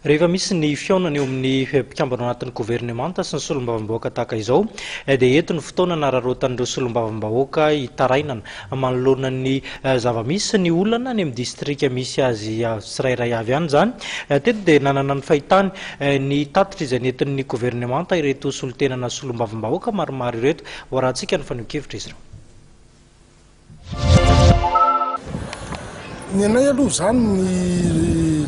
Rehefa misy ny fihaonana eo amin'ny mpikambana ao anatin'ny governemanta sy ny solombavambahoaka tahaka izao dia eto ny fotoana anararaotan'ireo solombavambahoaka hitarainana manoloana ny zava-misy sy ny olana any amin'ny distrika misy azy tsirairay avy any izany. Teto dia nanana ny fahitany ny tatitra izay nentin'ny governemanta ireto solontenana solombavambahoaka maromaro ireto. Hoarahantsika ny fanehoan-kevitra izy ireo. Ny anay aloha izany ny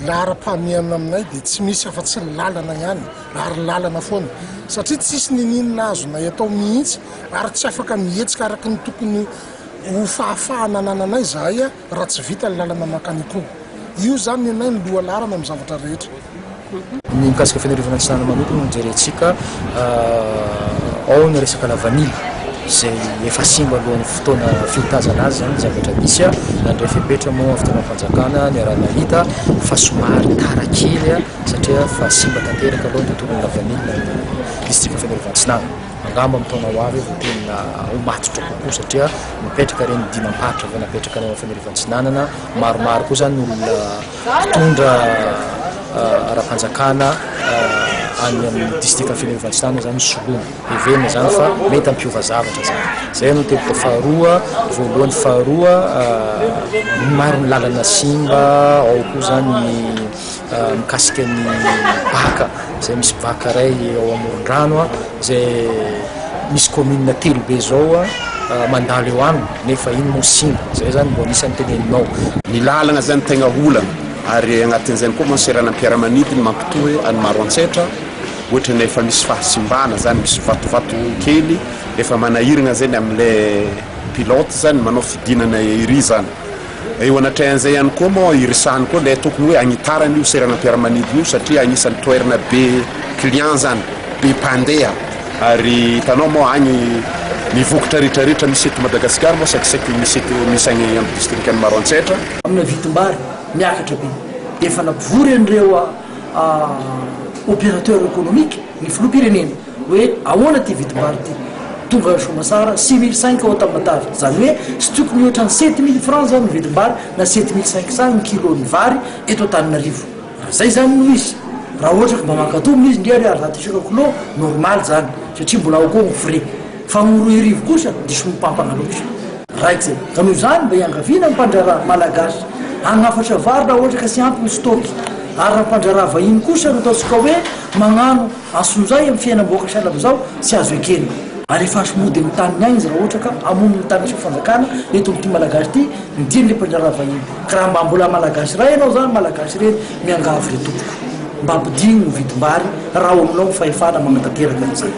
laharam-pahamehana aminay dia tsy misy afa-tsy ny lalana ihany ary lalana foana satria tsisy niniana azonay atao mihitsy ary tsy afaka mihetsika araka ny tokony ho fahafahana anananay izahay raha tsy vita ny lalana mankany Ikongo. Io izany ny anay ny lohalaharana amin'ny zavatra rehetra. Ny mikasika Fenerivo Atsinanana manokana no jerentsika, ao ny resaka lavanila izay efa simba alohan'ny fotoana fiotazana azy izany ny zavatra nisy, nandray fepetra moa avy fitondram-panjakana niaraha-nahita fa somary tara kely satria efa simba tanteraka aloha ny tontolon'ny lavanila any distrika Fenerivo Atsinanana. Angamba amin'ny taona ho avy vao tena ho matotra kokoa satria mipetraka ireny dinam-paritra vao napetraka any Fenerivo Atsinanana, maromaro koa izany ny olona mpitondra ara-panjakana any amin'ny distrikan'i Fenerivo Atsinanana izany soloina. Heverina izany fa mety hampiova zavatra izany. Izay no teboka faharoa, voalohany faharoa, maro ny lalana simba, ao koa izany ny mikasika ny baka, izay misy baka iray ao amoron-drano izay misy commune telo be izao mandalo eo aminy nefa iny moa simba, zay zany mbo anisan'ny teneninao. Ny lalagna zany tegna olagna ary agnatin'izany koa moa seranam-piaramanidiny mampitohy an'i Maroantsetra, ohatran'ny efa misy fahasimbana zany, misy vatovato kely efa manahiragna zany am'le pilote zany manao fidinana ery zany. Eo anatrehan'izay ihany koa moa iresahany koa ilay tokony hoe hagnitarana io seranam-piaramanidina io satria agnisan'ny toerana be client zany, be mpandeha ary hitanao moa agny ny vokatra rehetra rehetra misy eto Madagasikara moa saikisaiky misy eto misy agny amin'ny distrikan'i Maroantsetra. Amina vidim-bary miakatra be dia efa nampivory an'ireo opérateur économique ny filoham-pirenena hoe ahoana ity vidim-bary ity, tonga soamantsara 6500 ao Tamatave, izany hoe tsy tokony hihoatra ny 7000 francs izany ny vidim-bary na 7500 ny kilon'ny vary eto Antananarivo, raha izay izany no izy, raha ohatra ka mba mankatò moa izy nge ary 200 isaka kilao, normal izany satria mbola ao koa ny frais, fa ny 2000 kosa diso mipampana loatra. Raikitra io. Ka noho izany mba iangaviana ny mpandraharaha malagasy hagnafatra vary raha ohatra ka tsy ampy ny stock. Ary raha mpandraharaha vahiny kosa no ataontsika hoe magnano antsonjay amin'ny fiainam-bahoaka sahala amin'izao, tsy azo ekena. Alefaso mody amin'ny taniny agny izy raha ohatra ka hamono ny tany misy fanjakana eto amin'ity malagasy ity ny dian'ilay mpandraharaha vahiny. Ka raha mba mbola malagasy iray ianao izany malagasy ireny, miangavy re tompoko. Mba ampidigno ny vidim-bary raha ao aminao ny fahefana magnatanteraka an'izany.